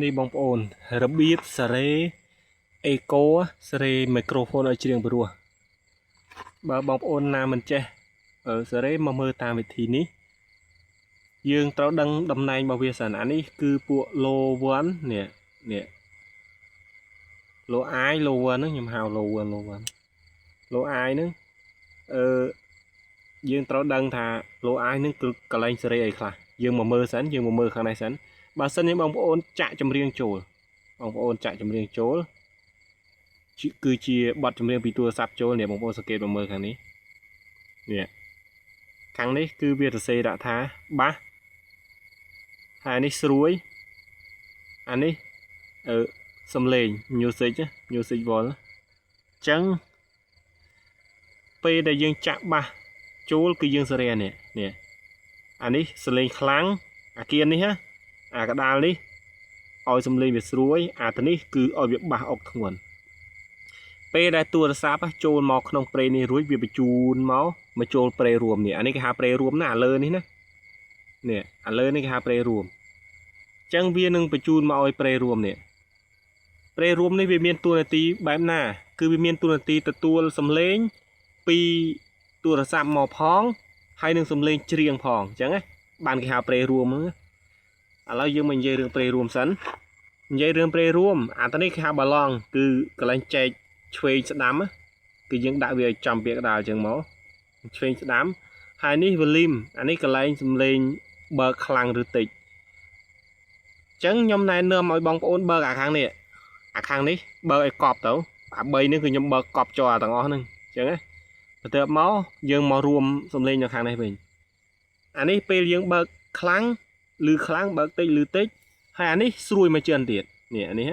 នេះបងប្អូនរបៀបសារ៉េអេកូសារ៉េមីក្រូហ្វូនឲ្យច្រៀងព្រោះបើបងប្អូនណាមិនចេះសារ៉េមកមើលតាមវិធីនេះយើងត្រូវដឹងតំណែងរបស់វាសិនអានេះគឺពួក low 1នេះនេះ low i low 1ហ្នឹងខ្ញុំហៅ low 1 low 1 low i ហ្នឹងអឺយើងត្រូវដឹងថា low i ហ្នឹងគឺកន្លែងសេរីអីខ្លះយើងមកមើលសិនយើងមកមើលខាងនេះសិនបើសិនជាបងប្អូនចាក់ចម្រៀងចូលបងប្អូនចាក់ចម្រៀងចូលគឺជាបទចម្រៀងពីទូរស័ព្ទចូលនេះបងប្អូនសង្កេតមកមើលខាងនេះនេះខាងនេះគឺវាសរសេរដាក់ថា bass ហើយនេះស្រួយអានេះអឺសំឡេង music music vol អញ្ចឹងពេលដែលយើងចាក់ bass ចូលគឺយើងសេរីនេះនេះអានេះសលេងខ្លាំងអាគៀននេះណាអាកដាលនេះឲ្យសំឡេងវាស្រួយអាទៅនេះគឺឲ្យវា bass អុកធ្ងន់ពេលដែលទូរស័ព្ទចូលមកក្នុង pre នេះរួចវាបញ្ជូនមកមកចូល pre រួមនេះអានេះគេហៅ pre រួមណាអាលើនេះណានេះអាលើនេះគេហៅ pre រួមអញ្ចឹងវានឹងបញ្ជូនមកឲ្យ pre រួមនេះ pre រួមនេះវាមានតួនាទីបែបណា គឺវាមានតួនាទីទទួលសំឡេងពីទូរស័ព្ទមកផងហើយនឹងសំឡេងច្រៀងផងអញ្ចឹងណាបានគេហៅ pre រួមហ្នឹងឥឡូវយើងមកនិយាយរឿង pre រួមសិននិយាយរឿង pre រួមអាតនេះគេហៅ balance គឺកន្លែងចែកឆ្វេងស្ដាំគឺយើងដាក់វាឲ្យចំពាក្យកដាលអញ្ចឹងមកឆ្វេងស្ដាំហើយនេះ volume អានេះកន្លែងសំឡេងបើកខ្លាំងឬតិចអញ្ចឹងខ្ញុំណែនាំឲ្យបងប្អូនបើកអាខាងនេះអាខាងនេះបើកឲ្យកប់ទៅអា3នេះគឺខ្ញុំបើកកប់ចោលទាំងអស់ហ្នឹងអញ្ចឹងណាបន្ទាប់មកយើងមករួមសំឡេងនៅខាងនេះវិញអានេះពេលយើងបើកខ្លាំងឬខ្លាំងបើកតិចឬតិចហើយអានេះស្រួយមកជឿនទៀតនេះអានេះ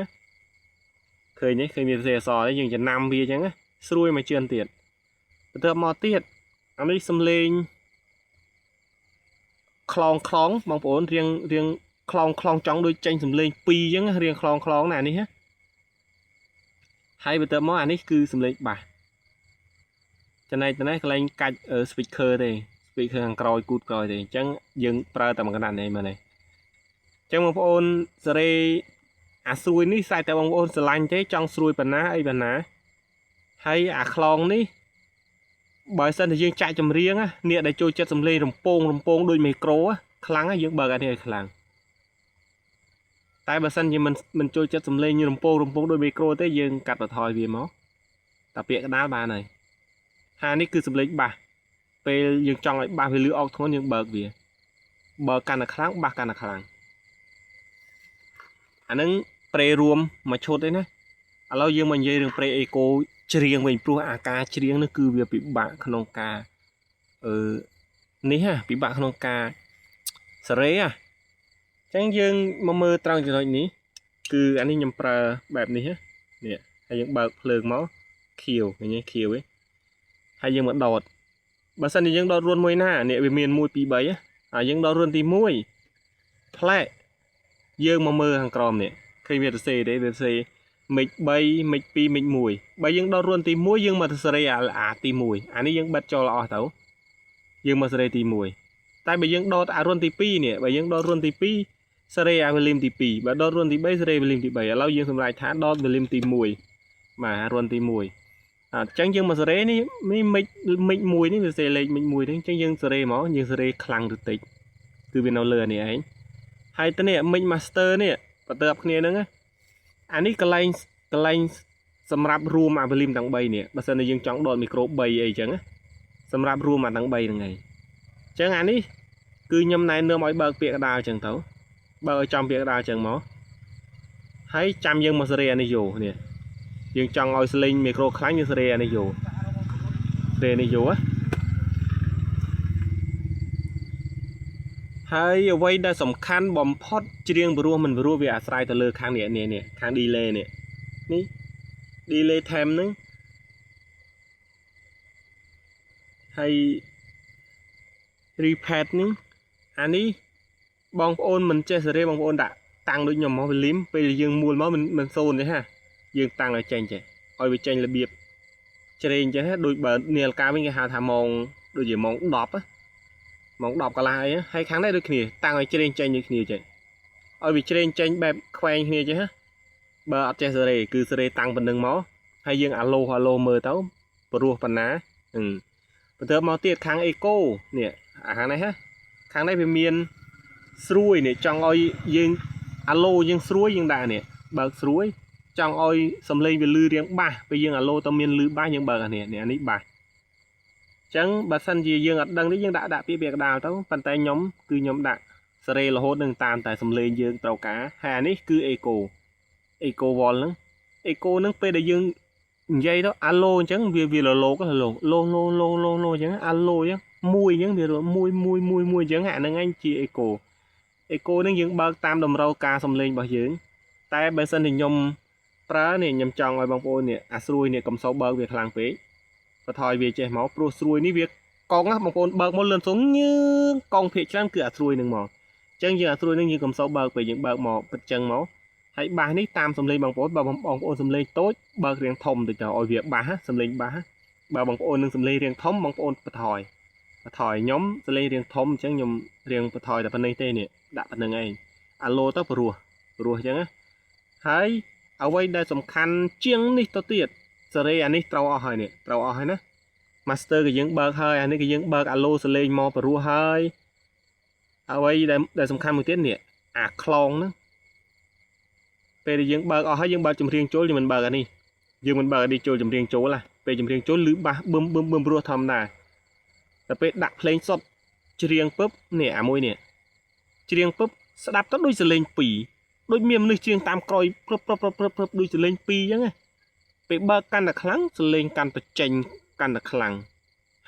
ឃើញនេះឃើញមានសរសេរអក្សរនេះយើងចំណាំវាអញ្ចឹងណាស្រួយមកជឿនទៀតបន្ទាប់មកទៀតអានេះសំឡេងខ្លងខ្លងបងប្អូនរៀងរៀងខ្លងខ្លងចង់ដូចចេញសំឡេង2អញ្ចឹងរៀងខ្លងខ្លងណានេះណាហើយបន្ទាប់មកអានេះគឺសំឡេង bass ចំណែកទៅនេះកន្លែងកាច់ speaker ទេ speaker ខាងក្រោយគូតក្រោយទេអញ្ចឹងយើងប្រើតែមួយកណាត់នេះមើលនេះអញ្ចឹងបងប្អូនសេរីអាស្រួយនេះស្អែកតែបងប្អូនស្រឡាញ់ទេចង់ស្រួយប៉ុណ្ណាអីប៉ុណ្ណាហើយអាខ្លងនេះបើសិនតែយើងចាក់ចម្រៀងអ្នកដែលចូលចិត្តសំឡេងរំពងរំពងដូចមីក្រូខ្លាំងយើងបើកអានេះឲ្យខ្លាំងតែបើសិនជាមិនមិនចូលចិត្តសំឡេងរំពងរំពងដូចមីក្រូទេយើងកាត់បន្ថយវាមកតែពាក្យកដាលបានហើយហើយនេះគឺសំឡេង bass ពេលយើងចង់ឲ្យ bass វាលឺអកធ្ងន់យើងបើកវាបើកាន់តែខ្លាំង bass កាន់តែខ្លាំងអាហ្នឹង pre រួមមួយឈុតទេណាឥឡូវយើងមកនិយាយរឿង pre echo ច្រៀងវិញព្រោះអាការច្រៀងនេះគឺវាពិបាកក្នុងការអឺនេះហ่ะពិបាកក្នុងការសេរីហ่ะអញ្ចឹងយើងមកមើលត្រង់ចំណុចនេះគឺអានេះខ្ញុំប្រើបែបនេះនេះហើយយើងបើកភ្លើងមកខៀវឃើញទេខៀវឯងហើយយើងមកដោតបើសិនជាយើងដោតរួនមួយណានេះវាមាន1 2 3ហើយយើងដោតរួនទី1ផ្លែកយើងមកមើលខាងក្រោមនេះឃើញវាសរសេរទេវាសរសេរ mic 3 mic 2 mic 1បើយើងដោតរួនទី1យើងមកទៅសេរីអាអាទី1អានេះយើងបិទចូលអស់ទៅយើងមកសេរីទី1តែបើយើងដោតអារួនទី2នេះបើយើងដោតរួនទី2សេរីអា volume ទី2បើដោតរួនទី3សេរី volume ទី3ឥឡូវយើងសម្រេចថាដោត volume ទី1បាទរួនទី1អញ្ចឹងយើងមកសេរីនេះនេះ mic mic 1នេះវាសេលេខ mic 1ហ្នឹងអញ្ចឹងយើងសេរីមកយើងសេរីខ្លាំងទៅតិចគឺវានៅលើនេះឯងហើយទៅនេះ mic master នេះបន្ទាប់គ្នាហ្នឹងអានេះកន្លែងកន្លែងសម្រាប់រួមអា volume ទាំង3នេះបើសិនជាយើងចង់ដកមីក្រូ3អីចឹងណាសម្រាប់រួមអាទាំង3ហ្នឹងឯងអញ្ចឹងអានេះគឺខ្ញុំណែនាំឲ្យបើកពាក្យកដាលអញ្ចឹងទៅបើកឲ្យចំពាក្យកដាលអញ្ចឹងមកហើយចាំយើងមកសេរីអានេះយកនេះយើងចង់ឲ្យសលេងមីក្រូខ្លាំងយើងសេរីអានេះយកសេរីនេះយកណាហើយអ្វីដែលសំខាន់បំផុតច្រៀងព្រោះមិនព្រោះវាអាស្រ័យទៅលើខាងនេះនេះនេះខាង delay នេះនេះ delay time ហ្នឹងហើយ repeat នេះអានេះបងប្អូនមិនចេះសេរីបងប្អូនដាក់តាំងដូចខ្ញុំមក volume ពេលយើងមួលមកមិនមិនសូនទេហាយើងតាំងឲ្យចេញចេះឲ្យវាចេញរបៀបច្រេងចេះដូចបើនាឡិកាវិញគេហៅថាម៉ោងដូចជាម៉ោង10ម៉ោង10កន្លះអីហើយខាងនេះដូចគ្នាតាំងឲ្យច្រេងចេញដូចគ្នាចេះ ឲ្យវាច្រេងចេញបែបខ្វែងគ្នាចេះណាបើអត់ចេះសេរីគឺសេរីតាំងប៉ុណ្្នឹងមកហើយយើងអាឡូអាឡូមើលទៅព្រោះប៉ុណ្ណាហឹមបន្ទាប់មកទៀតខាងអេកូនេះអាខាងនេះហ៎ខាងនេះវាមានស្រួយនេះចង់ឲ្យយើងអាឡូយើងស្រួយយើងដាក់នេះបើកស្រួយចង់ឲ្យសំឡេងវាលឺរៀងបាសពេលយើងអាឡូទៅមានលឺបាសយើងបើកអានេះនេះអានេះបាសចឹងបើសិនជាយើងអត់ដឹងទេយើងដាក់ដាក់ពាក្យពាក្យកដាលទៅប៉ុន្តែខ្ញុំគឺខ្ញុំដាក់សេរីរហូតនឹងតាមតែសំឡេងយើងត្រូវការហើយអានេះគឺអេកូអេកូវលហ្នឹងអេកូហ្នឹងពេលដែលយើងនិយាយទៅអាឡូអញ្ចឹងវាវាលលោកលលោកឡូឡូឡូឡូឡូអញ្ចឹងអាឡូអញ្ចឹងមួយអញ្ចឹងវាមួយមួយមួយមួយអញ្ចឹងអាហ្នឹងឯងជាអេកូអេកូហ្នឹងយើងបើកតាមតម្រូវការសំឡេងរបស់យើងតែបើសិនជាខ្ញុំប្រើនេះខ្ញុំចង់ឲ្យបងប្អូននេះអាស្រួយនេះកុំសូវបើកវាខ្លាំងពេកបន្ថយវាចេះមកព្រោះស្រួយនេះវាកងណាបងប្អូនបើកមកលឿនសងញើងកងភាកច្រើនគឺអាស្រួយនឹងមកអញ្ចឹងយើងអាស្រួយនឹងយើងកុំសូវបើកពេកយើងបើកមកពិតចឹងមកហើយបាសនេះតាមសំឡេងបងប្អូនបើបងប្អូនសំឡេងតូចបើករៀងធំតិចទៅឲ្យវាបាសសំឡេងបាសបើបងប្អូននឹងសំឡេងរៀងធំបងប្អូនបន្ថយបន្ថយខ្ញុំសំឡេងរៀងធំអញ្ចឹងខ្ញុំរៀងបន្ថយតែប៉ុណ្្នេះទេនេះដាក់ប៉ុណ្្នឹងឯងអាឡូទៅព្រោះព្រោះអញ្ចឹងណាហើយអ្វីដែលសំខាន់ជាងនេះទៅទៀតសេរីអានេះត្រូវអស់ហើយនេះត្រូវអស់ហើយណា master ក៏យើងបើកហើយអានេះក៏យើងបើកអាឡូសលេងមកព្រោះហើយអ្វីដែលដែលសំខាន់មួយទៀតនេះអាខ្លងហ្នឹងពេលដែលយើងបើកអស់ហើយយើងបើកចម្រៀងចូលយើងមិនបើកអានេះយើងមិនបើកអានេះចូលចម្រៀងចូលណាពេលចម្រៀងចូលឮបាសបឹមបឹមបឹមព្រោះធម្មតាតែពេលដាក់ភ្លេងសុតច្រៀងពឹបនេះអាមួយនេះច្រៀងពឹបស្ដាប់ទៅដូចសលេងពីរដូចមានមនុស្សច្រៀងតាមក្រោយព្រឹបព្រឹបព្រឹបព្រឹបព្រឹបដូចសលេងពីរអញ្ចឹងណាពេលបើកកាន់តែខ្លាំងសលេងកាន់តែចេញកាន់តែខ្លាំង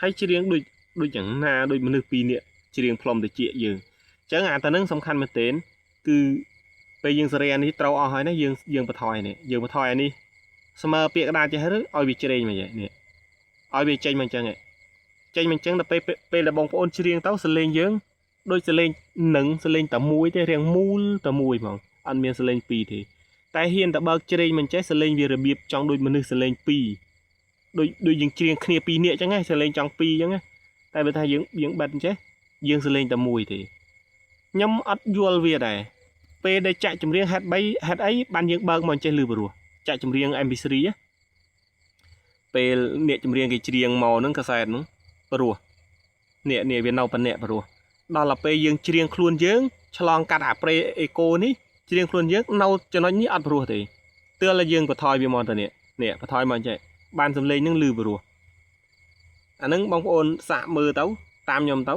ហើយច្រៀងដូចដូចយ៉ាងណាដូចមនុស្សពីរនាក់ច្រៀងផ្លុំតិចយើងអញ្ចឹងអាទៅនឹងសំខាន់មែនទែនគឺពេលយើងសេរីអានេះត្រូវអស់ហើយណាយើងយើងបន្ថយនេះយើងបន្ថយអានេះស្មើពាក្យក្តារចេះឬឲ្យវាច្រេងមកនេះឲ្យវាចេញមកអញ្ចឹងចេញមកអញ្ចឹងដល់ពេលពេលដែលបងប្អូនច្រៀងទៅសលេងយើងដូចសលេងនឹងសលេងតែមួយទេរៀងមូលតែមួយហ្មងអត់មានសលេងពីរទេតែហ៊ានតែបើកច្រេងមិនចេះសលេងវារបៀបចង់ដូចមនុស្សសលេងពីរដូចដូចយើងច្រៀងគ្នាពីរនាក់អញ្ចឹងសលេងចង់ពីរអញ្ចឹងតែបើថាយើងយើងបិទអញ្ចេះយើងសលេងតែមួយទេខ្ញុំអត់យល់វាដែរពេលដែលចាក់ចម្រៀងហេតុ3ហេតុអីបានយើងបើកមកអញ្ចេះលឺព្រោះចាក់ចម្រៀង MP3 ពេលអ្នកចម្រៀងគេច្រៀងមកហ្នឹងកាសែតហ្នឹងព្រោះនេះនេះវានៅប៉ុណ្ណេះព្រោះដល់ទៅពេលយើងច្រៀងខ្លួនយើងឆ្លងកាត់អាប្រេអេកូនេះច្រៀងខ្លួនយើងនៅចំណុចនេះអត់ព្រោះទេទើបតែយើងបន្ថយវាមកទៅនេះនេះបន្ថយមកអញ្ចឹងបានសំឡេងហ្នឹងលឺព្រោះអាហ្នឹងបងប្អូនសាកមើលទៅតាមខ្ញុំទៅ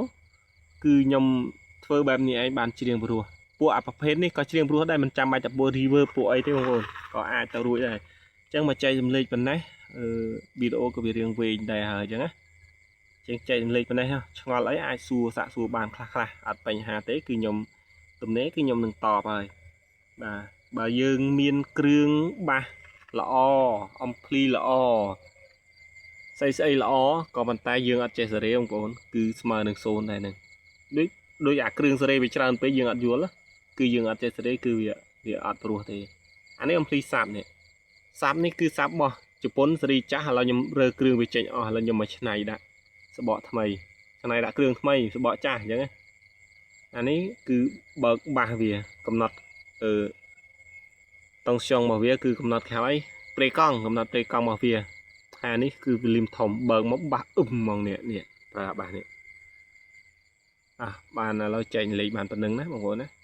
គឺខ្ញុំធ្វើបែបនេះឯងបានច្រៀងព្រោះពួកអាប្រភេទនេះក៏ច្រៀងព្រោះដែរមិនចាំបាច់តែពួក reverb ពួកអីទេបងប្អូនក៏អាចទៅរួចដែរអញ្ចឹងមកចែកសំឡេងប៉ុណ្ណេះអឺវីដេអូក៏វារៀងវែងដែរហើយអញ្ចឹងណាជាងចែករំលែកប៉ុណ្ណេះឆ្ងល់អីអាចសួរសាកសួរបានខ្លះខ្លះអត់បញ្ហាទេគឺខ្ញុំទំនេរគឺខ្ញុំនឹងតបហើយបាទបើយើងមានគ្រឿងបាសល្អអំភ្លីល្អស្អីស្អីល្អក៏ប៉ុន្តែយើងអត់ចេះសេរីបងប្អូនគឺស្មើនឹងសូន្យដែរហ្នឹងដូចដូចអាគ្រឿងសេរីវាច្រើនពេកយើងអត់យល់គឺយើងអត់ចេះសេរីគឺវាវាអត់ព្រោះទេអានេះអំភ្លីសាប់នេះសាប់នេះគឺសាប់របស់ជប៉ុនសេរីចាស់ឥឡូវខ្ញុំរើគ្រឿងវាចេញអស់ឥឡូវខ្ញុំមកឆ្នៃដាក់សបកថ្មីឆ្នៃដាក់គ្រឿងថ្មីសបកចាស់អញ្ចឹងណាអានេះគឺបើកបាសវាកំណត់អឺតង់ស្យុងរបស់វាគឺកំណត់ខៅអីប្រេកង់កំណត់ប្រេកង់របស់វាហើយអានេះគឺវាលីមធំបើកមកបាសអ៊ឹមហ្មងនេះនេះប្រើបាសនេះអះបានឥឡូវចែកលេខបានប៉ុណ្្នឹងណាបងប្អូនណា។